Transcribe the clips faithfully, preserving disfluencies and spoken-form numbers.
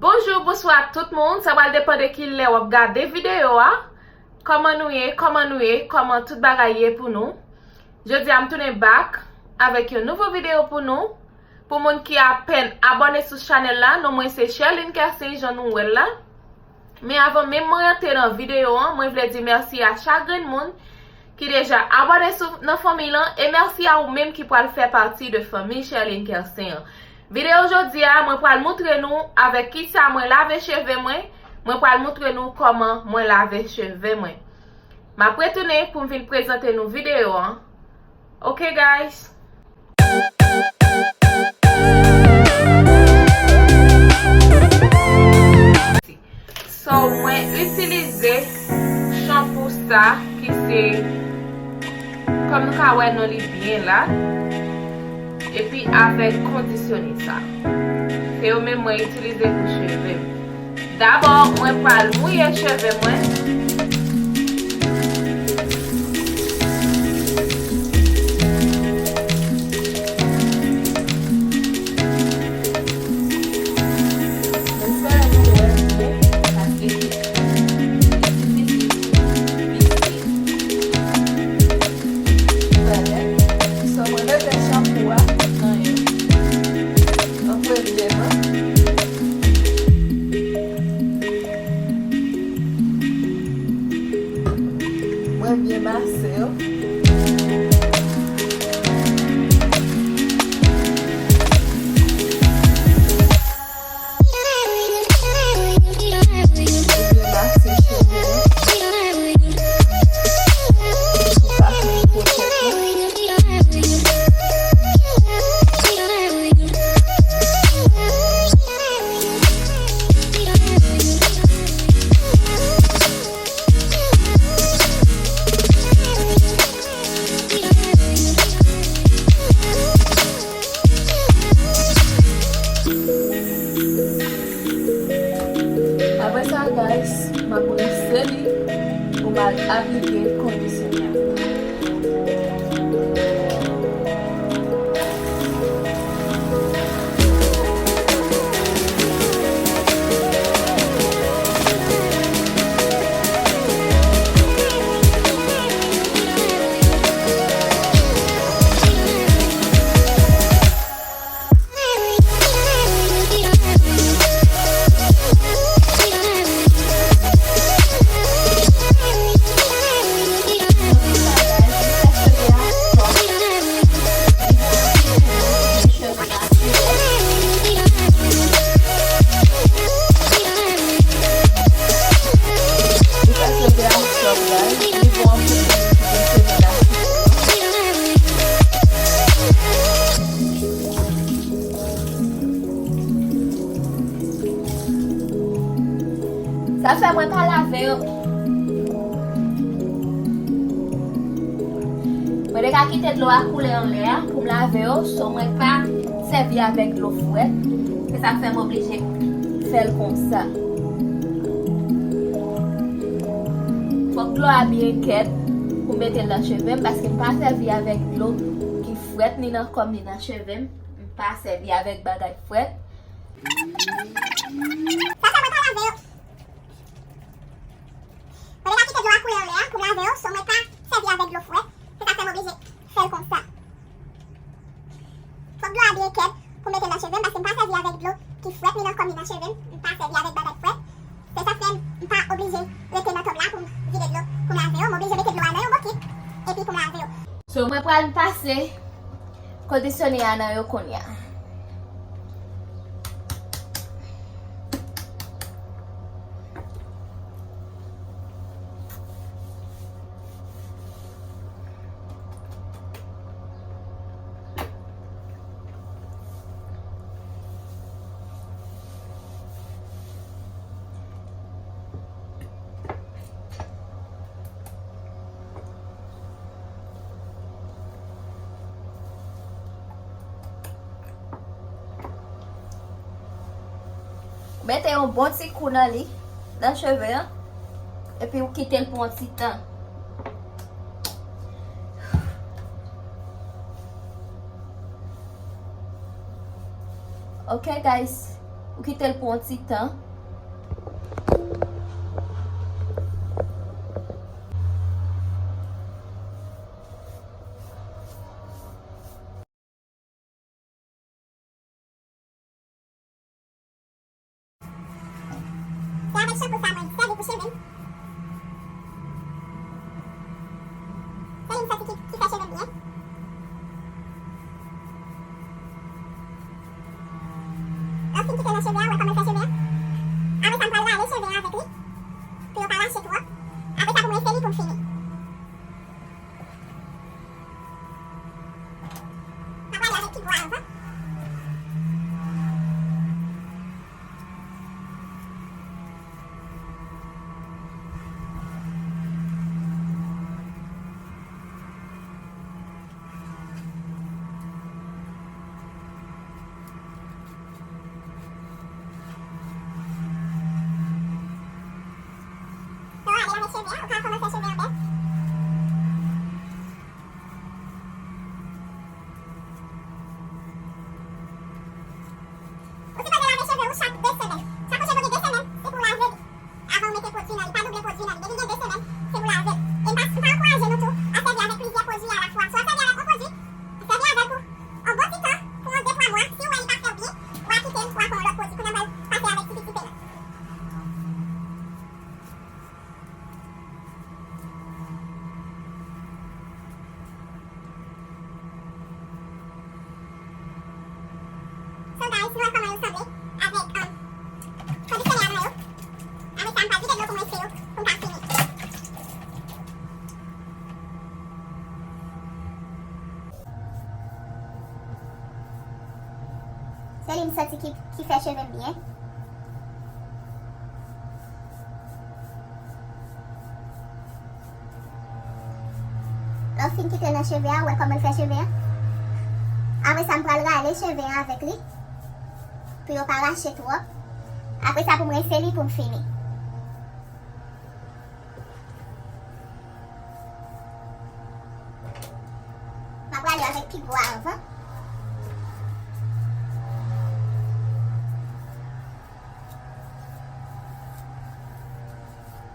Bonjou, bonswa tout moun. Sa pral depann de ki lè w ap gade videyo a. Kòman nou ye? Kòman nou ye? Kòman tout bagay ye pou nou? Jodi a m tounen back avèk yon nouvo videyo pou nou. Pou moun ki apèn abòne sou chanèl la, non mwen se Sherline Kersen, jan nou wè l la. Men avan menm mwen rantre nan videyo an, mwen vle di mèsi a chak grenn moun ki deja abòne sou, nan fanmiy lan, e mèsi a ou menm ki pral fè pati de fanmi Sherline Kersen an. Videyo jodi a, mwen pral moutre nou avèk kisa mwen lave cheve mwen, mwen pral moutre nou kòman mwen lave cheve mwen. M ap retounen pou m vin prezante nou videyo an. Ok, guys. So, mwen itilize chanpou sa ki se, kòm nou ka wè non li byen la, epi avèk kondisyone sa. Se yo menm mwen itilize pou cheve m. Dabò, mwen pral mouye cheve mwen. Mwen fè nou wè byen, paske se difisil pou pike. Tande? So, mwen mete chanpou a nan yo. An premyeman. Mwen byen mase yo. Mwen byen mase cheve. Pou pa fè pwotèt yo. Apre sa, guys, m ap rense li pou m al aplike kondisyonè a. Sa fè mwen pa lave yo. Mwen te ka kite dlo a koule anlè a pou m lave yo, so mwen pa sèvi avèk dlo frèt. Se sa k fè m oblije fè l konsa. Fòk dlo a byen kèt pou m mete l nan cheve m, paske m pa sèvi avèk dlo ki frèt ni nan kò m ni nan cheve m. M pa sèvi avèk bagay frèt. Sa fè mwen pa lave yo. Mwen te ka kite dlo a koule anlè a pou m lave yo, so mwen pa sèvi avèk dlo frèt. Se sa k fè m oblije fè l konsa. Fòk dlo a byen kèt pou m mete l nan cheve m, paske m pa sèvi avèk dlo ki frèt ni nan kò m ni nan cheve m. M pa sèvi avèk bagay frèt. Se sa k fè m pa oblije rete nan tòb la pou m vide dlo pou m lave yo. M oblije mete dlo a nan yon bokit epi pou m lave yo. So, mwen pral pase kondisyonè a nan yo kounye a. Mete yon bon ti kou nan li, nan cheve an, epi w kite l pou yon ti tan. Ok, guys. Kite l pou yon ti tan. Se avèk chanpou sa mwen sèvi pou cheve m. Se li m santi ki, ki fè cheve m byen. Lè w fin kite nan cheve a, ou wè kòman l fè cheve a? Apre sa, m pral rale cheve a avèk li, pou yo pa rache twòp. Apre sa, pou m rinse li pou m fini. M ap rale avèk pi gwo a avan. Lè w ale avèk cheve a, ou ka kòmanse cheve an bèl. Ou sipoze lave cheve ou chak de semèn. Chak yon cheve gen de semèn, se pou w lave li. Avan w mete pwodui nan li, pa double pwodui nan li. Depi l gen de semèn, se pou w lave l. E m pa, m pa ankouraje nou tou a sèvi avèk plizyè pwodui alafwa. Swa w sèvi avèk yon pwodui, sèvi avè l pou yon bon ti tan, pou yon de twa mwa. Si w wè li pa fè w byen, w a kite l, w a pran yon lòt pwodui. Kounye a m pral pase avèk ti piti pen an. So guys, nou wè kòman yo sanble avèk, um, kondisyonè a mwen yo. Apre sa, m pral vide dlo pou m rinse yo, pou m ka fini. Se li m santi ki, ki fè cheve m byen. Lè w fin kite l nan cheve a, ou wè kòman l fè cheve a? Apre sa, m pral rale cheve a avèk li, pou yo pa rache twòp. Apre sa, pou m rinse li pou m fini. M ap rale avèk pi gwo a avan.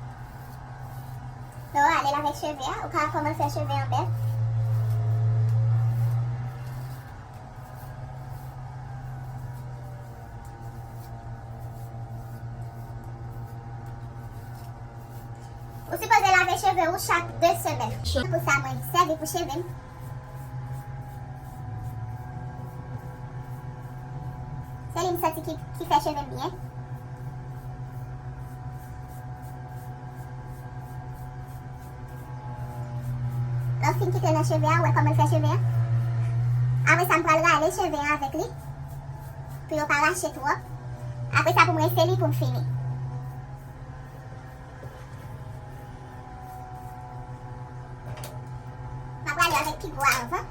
Lè w ale l avèk cheve a, ou ka kòmanse fè cheve an bèl. Ou sipoze lave cheve ou chak de semèn. Pou sa, mwen sèvi pou cheve m. Se li m santi ki, ki fè cheve m byen. Lè w fin kite nan cheve a, ou wè kòman l fè cheve a? Apre sa, m pral rale cheve a avèk li, pou yo pa rache twòp. Apre sa, pou m rinse li pou m fini. M ap rale avèk pi gwo a avan.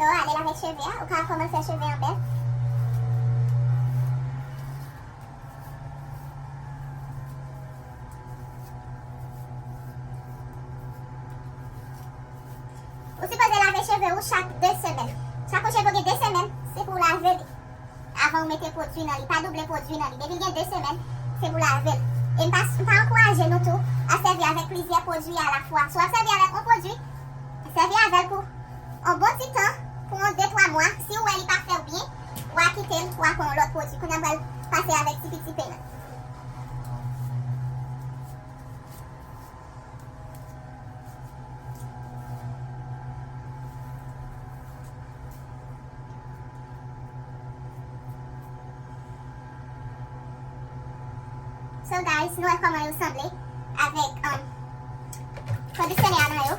Lè w ale l avèk cheve a, ou ka kòmanse fè cheve an bèl. Ou sipoze lave cheve ou chak de semèn. Chak yon cheve gen de semèn, se pou w lave li. Avan w mete pwodui nan li, pa double pwodui nan li. Depi l gen de semèn, se pou lave l. E m pa, m pa ankouraje nou tou a sèvi avèk plizyè pwodui alafwa. Si w ap sèvi avèk yon pwodui, sèvi avè l pou yon bon ti tan, pou yon de twa mwa. Si w wè li pa fè w byen, w a kite l, w a pran yon lòt pwodui. Kounye a m pral pase avèk ti piti pen an. So guys, nou wè kòman yo sanble avèk, um, kondisyonè a nan yo.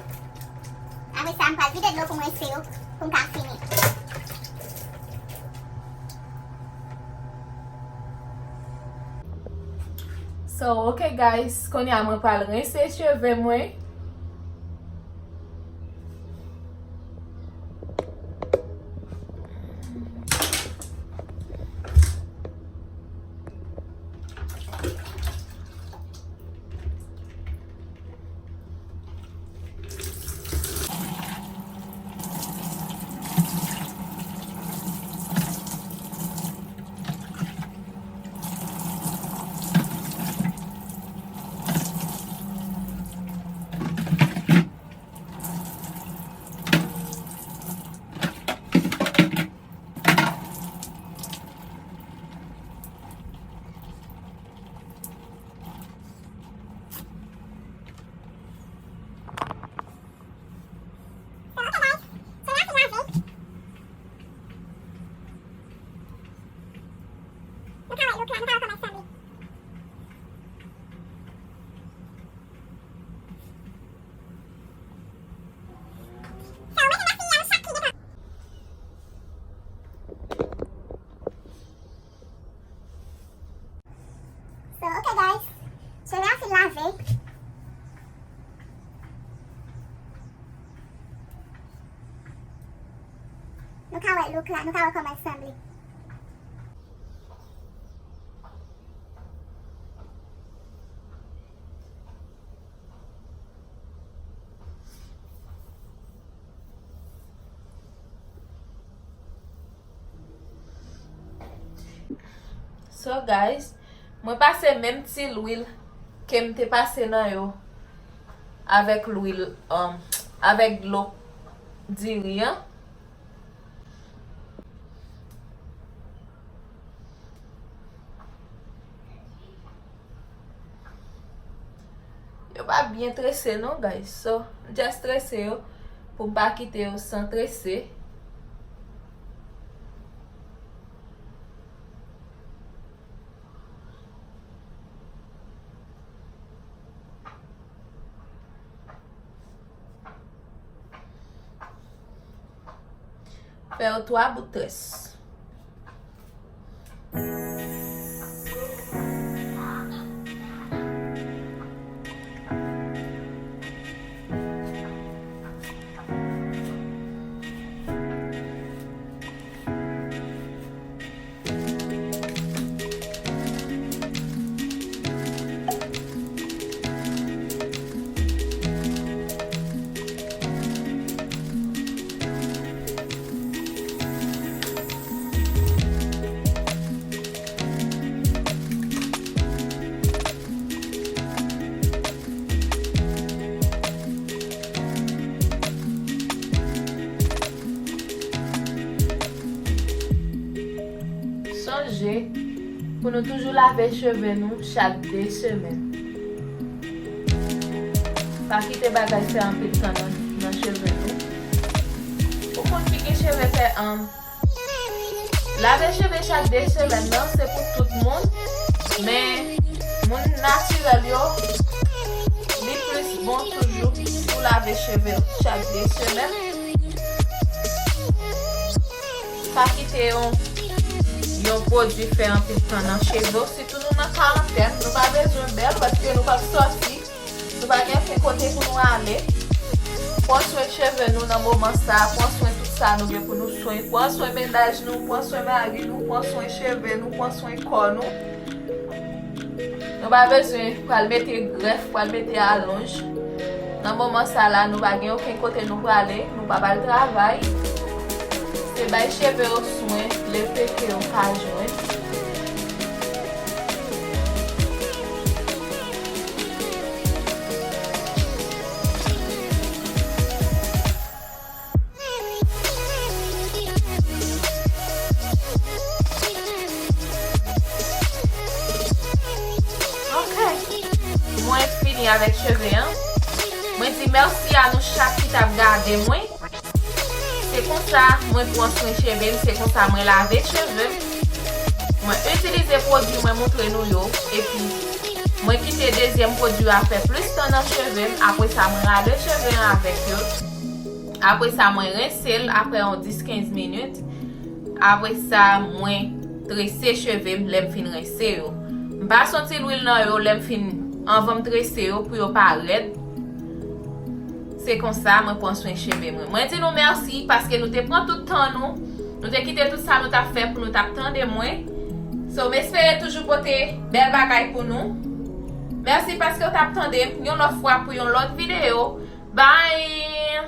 Apre sa, m pral vide dlo pou m rense yo, pou m ka fini. So, ok guys, kounye a mwen pral rense cheve mwen. So, ok guys, cheve a fin lave. Nou ka wè look la, nou ka wè kòman l sanble. So guys, mwen pase menm ti lwil ke m te pase nan yo avèk lwil, um, avèk dlo diri an. Yo pa byen trese non, guys. So, m just trese yo pou m pa kite yo san trese. Fè yo twa bout très. Sonje pou nou toujou lave cheve nou chak de semèn. Pa kite bagay fè anpil tan nan, nan cheve nou. Pou moun ki gen cheve fè, um, lave cheve chak de semèn nan, se pou tout moun. Men, moun natirèl yo, li plis bon toujou pou lave cheve chak de semèn. Pa kite yon, yon pwodui fè anpil tan nan cheve w. Sitou nou nan karantèn, nou pa bezwen bèl paske nou p ap sòti. Nou pa gen okenn kote pou nou ale. Pran swen cheve nou nan moman sa. Pran swen tout sa nou gen pou nou swen. Pran swen mennaj nou, pran swen mari nou, pran swen cheve nou, pran swen kò nou. Nou pa bezwen pral mete grèf, pral mete alonj. Nan moman sa la, nou pa gen okenn kote nou prale, nou pa pral travay. Se bay cheve yo swen, le pe ke yo ka jwenn. Ok. Mwen fini avèk cheve an. Mwen di mèsi a nou chak ki t ap gade mwen. Se konsa mwen pran swen cheve m, se konsa mwen lave cheve m. Mwen itilize pwodui mwen montre nou yo, epi Mwen kite dezyèm pwodui a fè plis tan nan cheve m, apre sa mwen lave cheve an avèk yo. Apre sa mwen rense l apre yon dis kenz minit. Apre sa mwen trese cheve m lè m fin rense yo. M pa soti lwil nan yo lè m fin, anvan m trese yo pou yo pa rèd. Se konsa mwen pran swen cheve mwen. Mwen di nou mèsi paske nou te pran tout tan nou. Nou te kite tout sa nou t ap fè pou nou t ap tande mwen. So, m espere toujou pote bèl bagay pou nou. Mèsi paske w t ap tande m yon lòt fwa pou yon lòt videyo. Bye!